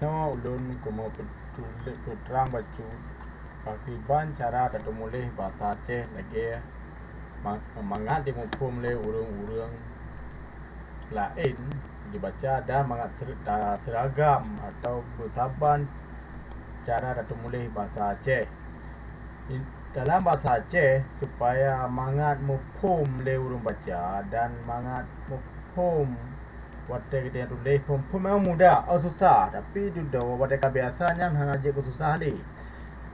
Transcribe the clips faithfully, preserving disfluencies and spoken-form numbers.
Nyoe ulôn keumeung peutuléh peutrang bacut pakriban cara tatumuléh basa Aceh lagée ma-, mangat jimuphom lé ureuëng-ureuëng laén jibaca dan mangat ser-, ta-, seuragam atawa beusaban cara tatumuléh basa Aceh. Dalam basa Aceh, supaya mangat muphom lé ureuëng baca dan mangat muphom watée geutanyoe tuléh, phom-phom memang mudah, oh, susah, tapi dudoe watée ka biasa nyan hana jeuet keu susah lé.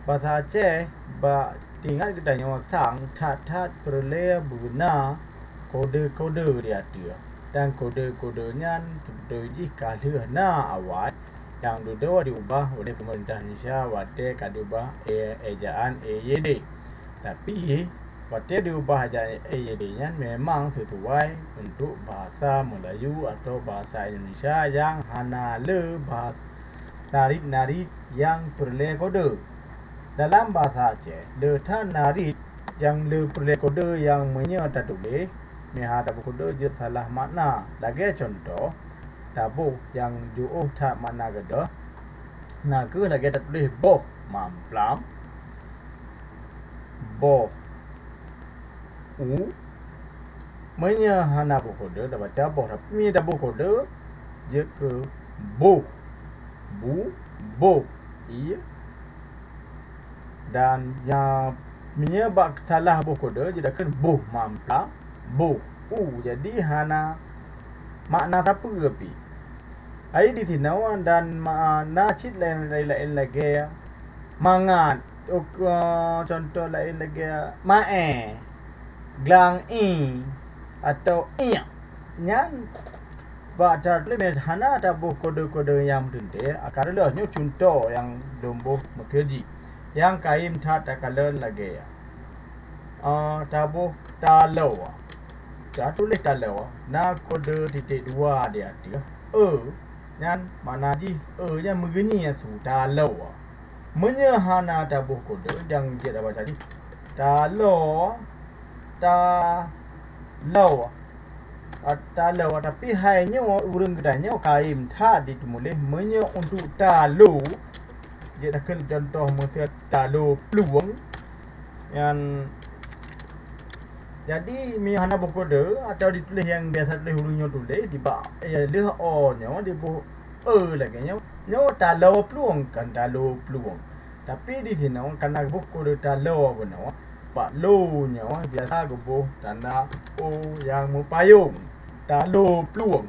Basa Aceh bak tinggai geutanyoe sang that-that peureulée beuna kode-kode di ateueh, dan kode-kode nyan teuntée jih ka lheueh na awai nyang dudoe diubah oleh peumeurintah Indonesia watée ka diubah e-, ejaan E Y D. Tapi, watée diubah ejaan E Y D nyan memang sisuai untuk bahasa Meulayu atawa bahasa Indonesia nyang hana le bah-, narit-narit nyang peureulée kode. Dalam bahasa Aceh, le that narit nyang le peureulée kode nyang meunyoe tatuléh, meuhana taboh kode jeuet salah makna. Lagée cuntoh, taboh nyang jiôh that makna keudeh, na kheueh lagée tatuléh boh mamplam, boh u. Meunyoe hana boh kode, tabaca boh, tapi meunyoe taboh kode, jeuet keu boh. Bu, boh. Iya. Dan nya, meunyoe bak salah boh kode, jeuet takheun boh mamplam, boh u. Jadi hana makna sapeue pih. Ai di sinoe dan ma-, na cit laén-laén lagée mangat, uk-, eh, cuntoh laén lagée maé, glang i, atau iek. Nyan bak tatuléh meuhana taboh kode-kode nyang meuteuntée, akan lheueh nyoe cuntoh nyang lôn boh miseue jih. Nyang kayém that takalon lagée, eh, taboh taloe. Tatuléh taloe, na kode titek dua di ateueh. E, nyan makna jih e nyan meugeunyi su, taloe. Meunyoe hana taboh kode, nyang jeuet tabaca jih taloe, taloe, a, taloe. Tapi hai nyoe ureuëng geutanyoe kayém that jitumuléh meunyoe untuk talo, jeuet takheun cuntoh miseue talo plueng. Nyan, jadi, meunyoe hana boh kode atawa dituléh nyang biasa tuléh ureuëng nyoe tuléh, dibak, eh, lheueh o nyoe diboh e lagée nyoe, nyoe taloe plueng, kon talo plueng. Tapi di sinoe kana geuboh kode taloe bunoe, bak lo nyoe biasa geuboh tanda o nyang meupayong, talo plueng.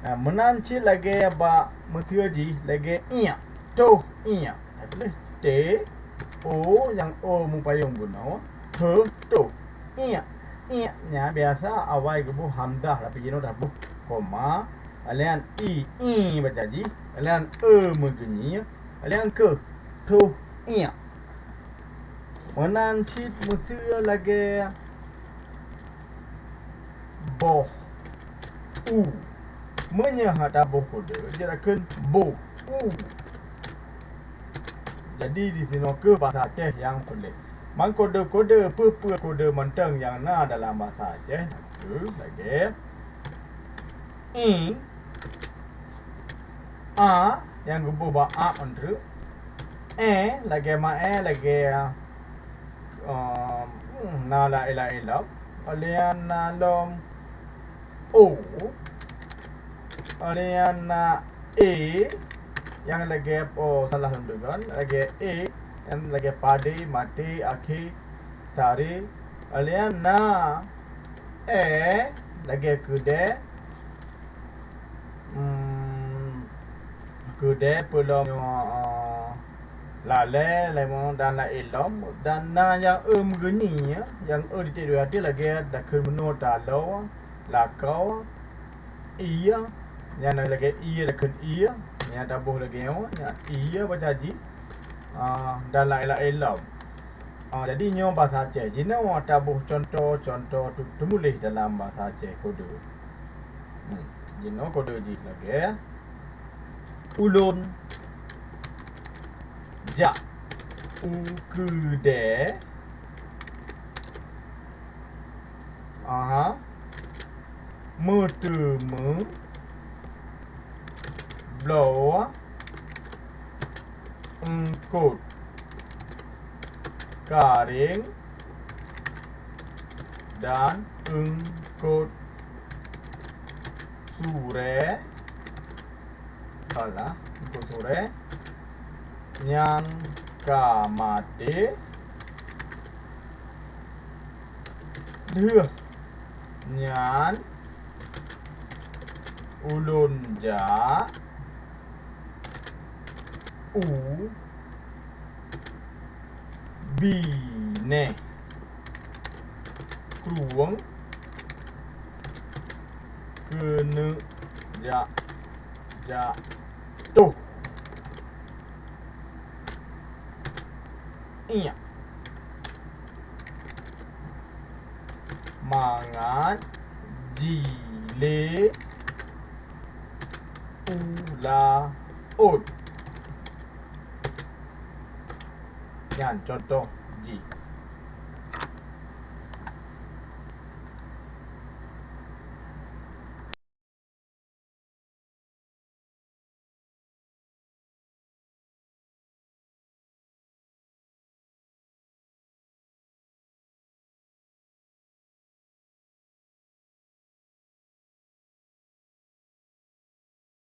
Nah, meunan cit lagée bak miseue jih lagée iek, toh iek. Tatuléh T, O, nyang O meupayong bunoe, H, toh. Iek. Iek nyan biasa awai geuboh hamzah, tapi jinoe taboh koma. Alian i, i baca jih. Alian e meugeunyi. Alian keu, toh iek. Meunan cit miseue lagée boh u. Meunyoe hana boh kode, jeuet takheun boh u. Jadi, di sinoe kheueh basa Aceh nyang tuléh. Man kode-kode, peue-peue kode mantong nyang na dalam basa Aceh, na kheueh lagée i, a, nyang geuboh bak a mantong, e, lagée maé, lagée, ehm, na laén-laén lom. Alian na lom o, alian na e, nyang lagée, oh, salah lom deungon, lagée e, nyang lagée padé, maté, akhé, saré. Alian na e, lagée keudée, hmm, keudée peulom nyoe, eh, lalée, lemon dan laén lom, dan na nyang e meugeunyi, ya, nyang e di tiek dua hati lagée takheun meunoe taloe, lakoe, ie, nyang lagée ie takheun ie, nyang taboh lagée nyoe, nyang ie baca jih, ah, dan laén-laén lom. Ah, jadi nyoe basa Aceh. Jinoe taboh cuntoh-cuntoh tu-, teumuléh dalam basa Aceh kode. Hmm, jinoe kode jih lagée, ulôn jak u keudée, aha, meuteumé, bloe, Eungkôt. Karéng dan eungkôt surée, salah, eungkôt surée nyang ka maté. Deuh nyan ulôn jak u binéh krueng keuneuk jak, jak toh. Iyak. Mangat jilé u laôt. Nyan contoh jih.